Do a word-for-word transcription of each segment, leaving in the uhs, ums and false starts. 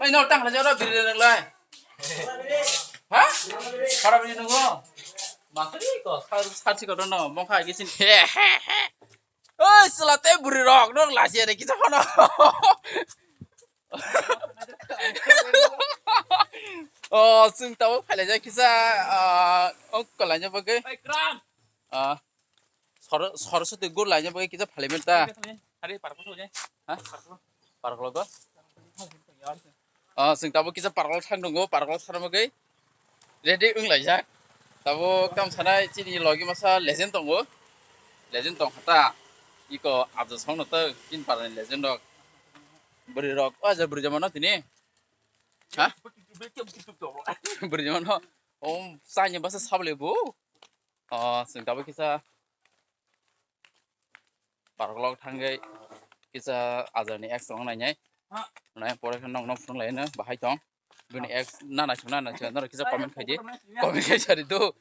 Oi, no, tang khlai jora biri rang lai. Ha? Khara biri nungo. Makri ko, sar, sar si ko no, mong khai gisin. Oi, sala te buri rok, no, lasi ada kita kono. Oh, sing tahu khlai jai kisa, ah, oh, khlai jai bagai. Oi, Kram. Ah, sor-, soroswti gur lai jai bagai kisa phali men ta. Hari parklo jai. Ha? Parklo. Parklo go. Ah, sing tabu kisa parklo thang dungo, parklo thang bagai. Ready wng lai jak. Tabu kam sanai chini logi masa legend tongo. Legend tong hata. Iko ajo song no to tin parani legend rok. Buri rok, oh, aja buri jama no tini. Ha? Buri jama no. Om, sanya basa sabale bu. Oh, sing tabu kisa. Parklok thangwi kisa ajarni ex rok nainai. Nai pore khe nok nok phunuk laino bahai tong. Bini ex na naisuk na naisuk norok kisa comment khaidi. Comment khai sari do.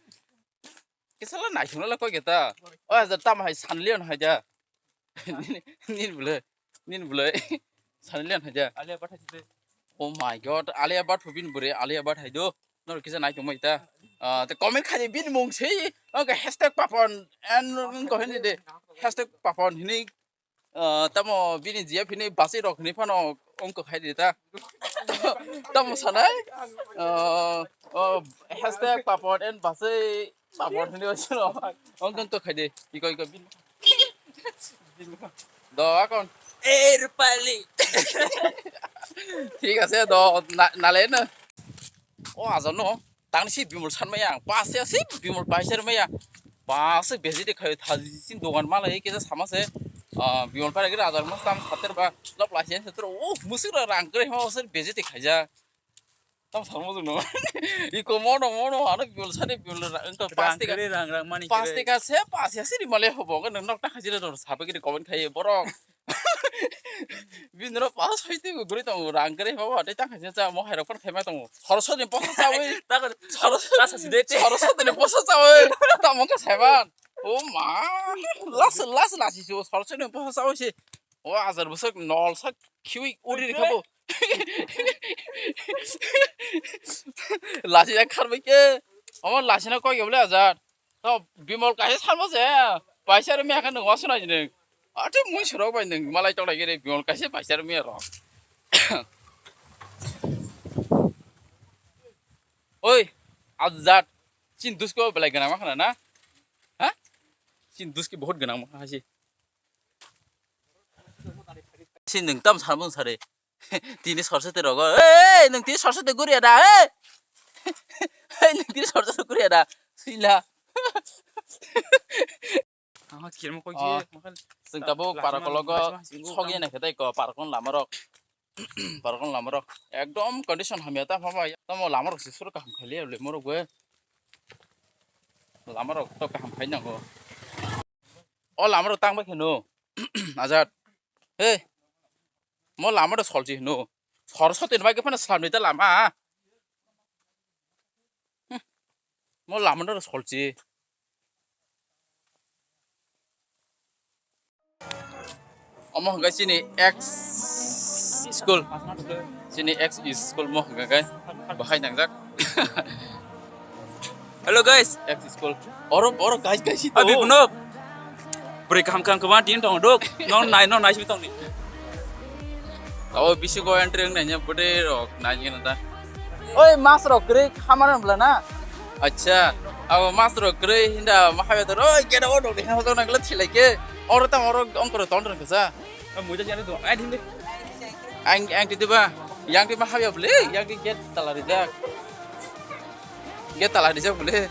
Kisa la naisuk la koi keta. O ajar tam hai San Leon hai da. Nin bwle. Nin bwle. San Leon hai da. Alia bathai side. Oh my God, Alia Bhatt pho bini bwrwi Alia Bhatt hai do. Norok kisa nai tongmai ta. Ah, te comment khai bini mung sei. Oke, hashtag Papon. And ko hindi de. Hashtag Papon hini. Ah, tamo bini G F hini basi rok hini phano ongko khai de ta. Tamo sanai. Ah, oh, hashtag Papon and basi Papon hini osino. Ongko khai de. Iko iko bini. Do akon. Eh, Rupali. Thik ase do na, nale na. O ajo no. Tang si Bimol san maya. Pas ya si Bimol paisar maya. Pas se beji de khai thaji sin dogan mala e kisa sama se. Ah, Bimol para gira ajar mas tam khater ba. Lop la sen setur. Oh, musik ra rang kre ho se beji de khai ja. Tam samo jung no. Iko mono mono ano biol sani biol ra engko pas teka rang rang mani pas teka se pas ya siri male hobo engko nang nok ta khajira dor sabe gini comment khai borok. Bini ro pas hoite guri tong rang kre hobo te ta khajira cha mo hai rok phan khai ma tong. Soroswti ni posa chawi. Ta ko soroswti ta sa side te. Soroswti ni posa chawi. Ta mo ka saiban. O ma. Las las las si soroswti ni posa chawi si. O ajar bwswk nol sak khiwi uri rikha bo. Lasi jak kharbai ke. Omo lasi na koi ke bole ajar. To Bimol kaisa salmo se. Paisa rumi akha nung wasu na jining. Ate mui surok bai nung malai tong lagi re Bimol kaisa paisa rumi ro. Oi, ajar. Chin dusko belai ganang ma khana na? Ha? Chin duski bahut ganang ma khana si. Si nung tam salmo sare. Tini sorse te rogo. Hey, nung tini sorse te guria da. Hey. Hey, nung tini sorse te guria da. Sila. Ama kirmo ko Oh. Ki. Sing tabo parakologo sogi na khetai ko parakon lamarok. Parakon lamarok. Ekdom condition hamya ta phama. Tamo lamarok si suru kaham khali le morok we. Lamarok to kaham khai nango. O lamarok tang bai kheno. Ajat. He. Mo lama do solchi hino. Sor sote bai ke phano slam ni ta lama. Hmm. Mo lama do solchi. Omo hwnkhai chini ex school. Chini ex school mo hwnkhai bahai nangjak. Hello guys. Ex school. Oro oro guys guys ito. Abi buno. Bwrwi kaham kaham kwbang tin tong dok. Non nai non nai simi tong ni. Abo bisingo entry wng nai nya bwdwi rok nai nya ta. Oi mas rok kwrwi khamar bla na. Acha. Abo mas rok kwrwi hinda ma haya to oi gate o dok de hino to nang thilai ke. Oro tang oro ongkoro ton rang kasa. Muja jani do. Ai din de. Ang ang ti ba. Yang ti ma haya bwle, yang ti gate tala rijak. Gate tala rijak bwle.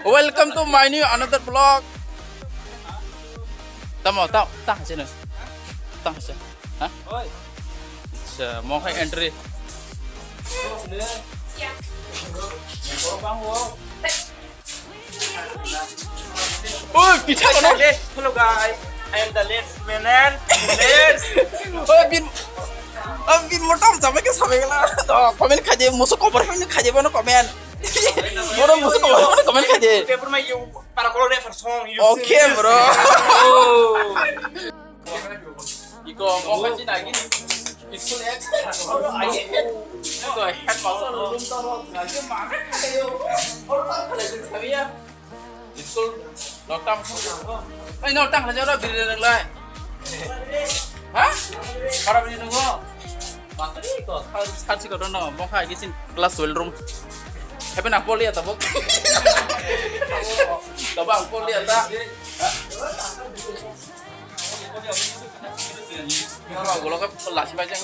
Welcome to my new another vlog. Tamo, tamo, tang sini. Tang sini. Ha? Oi. Acha, mo khai entry. Oi, picha kono. Hello guys, I am the late man. Late. Oi, bin. Am bin motam sampai ke sampai kala. To comment khaje, musu cover khaje, bono comment. Bono musu cover, bono comment khaje. Oke, bro. Iko mo khachi na gini. School ek. Iko headmaster room to ro. Lagi mana kayo. Or ta khalai jin sabiya. School nok tam. Ai nok tam khalai jora biri nang lai. Ha? Para biri nang go. Matri ko. Sar si ko no mo kha gisin class twelve room. Hebe na poli ata bok. Tabang poli ata. Oro gulo khe lasi bai jang.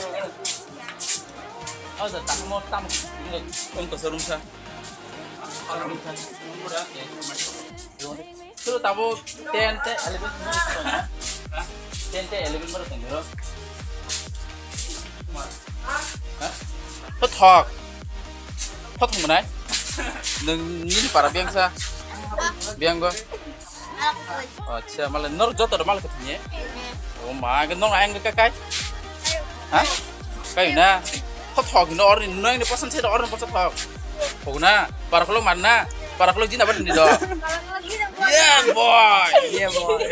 Oh, da tamo tam. Ong ko showroom sa. Showroom sa. Suru tabo ten te eleven. Ten te eleven maro tengro. Ha? Pathok. Pathok manai. Nung nini para biang sa. Biang go. Acha, male nor joto do male kethini. O ma, ke nong ayang ke kai? Ha? Kai na. Thok thok no orni nong ni pasan se orni pasan thok. Thok na. Para kolo man na. Para kolo jina bad ni do. Yeah boy. Yeah boy.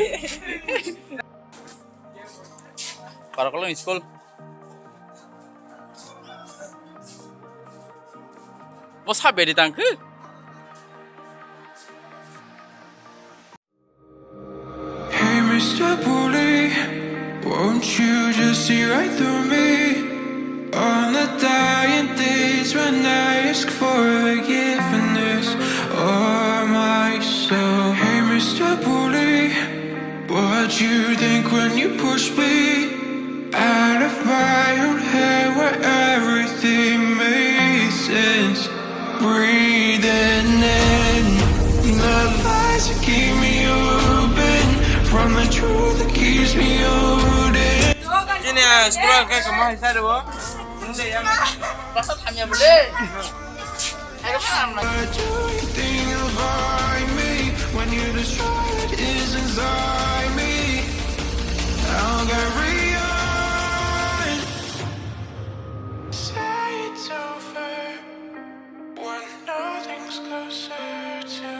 Para kolo ni school. Mo sa beri tang khe. Hey, Mister Bully, won't you just see right through me? On the dying days when I ask for forgiveness or myself. Hey, Mister Bully, what you think when you push me out of my own head where everything makes sense? Breathing in the lies that keep me open from the truth that keeps me holding. Chini school ang kai kamai sa rebo. Pasal kami boleh. Ayo kan. But do you think you'll find me when you destroy what is inside me? I'll carry on. Say it's over. When nothing's closer to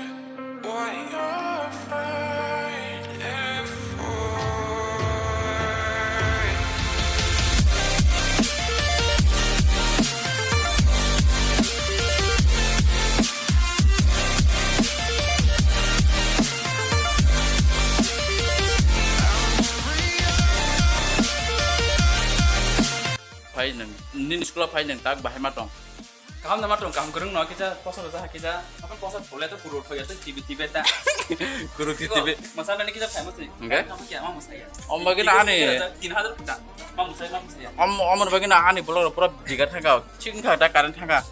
what you're fighting for. Phai nwng, nini school-o phai nwng tak bahai ma tong? Kaham no ma tong, kaham kwrwng no kisa, poso rwja ha kisa, apa poso phole to kuru thoi ya to tibi tibi ta. Kuru tibi. Masa nani kisa famous ni. Hingke? Kaham kya ma masa ya. Om bagwi na ani. Tin hajar ta. Ma masa ma masa ya. Om, om bagwi na ani vlog pura bigat thangka, ching kha ta current thangka.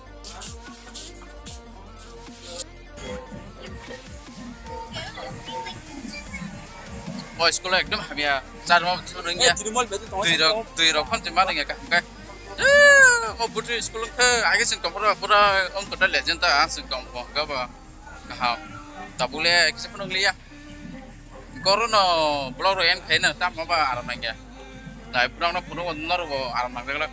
O school ekdom hamya, charma rwngya. Twi rok, twi rok phone ma rwngya kaham khe. Mo butwi school khe age chwng tongphuru pura ongkota legend ta, ang chwng tongpho hwnkhe bo kaham. Tabukle kisa phone wngliya. Gorono vlog rok end khaina tamo ba aram nangya. Nai pura no phunukgo norokbo aram nangjaglak.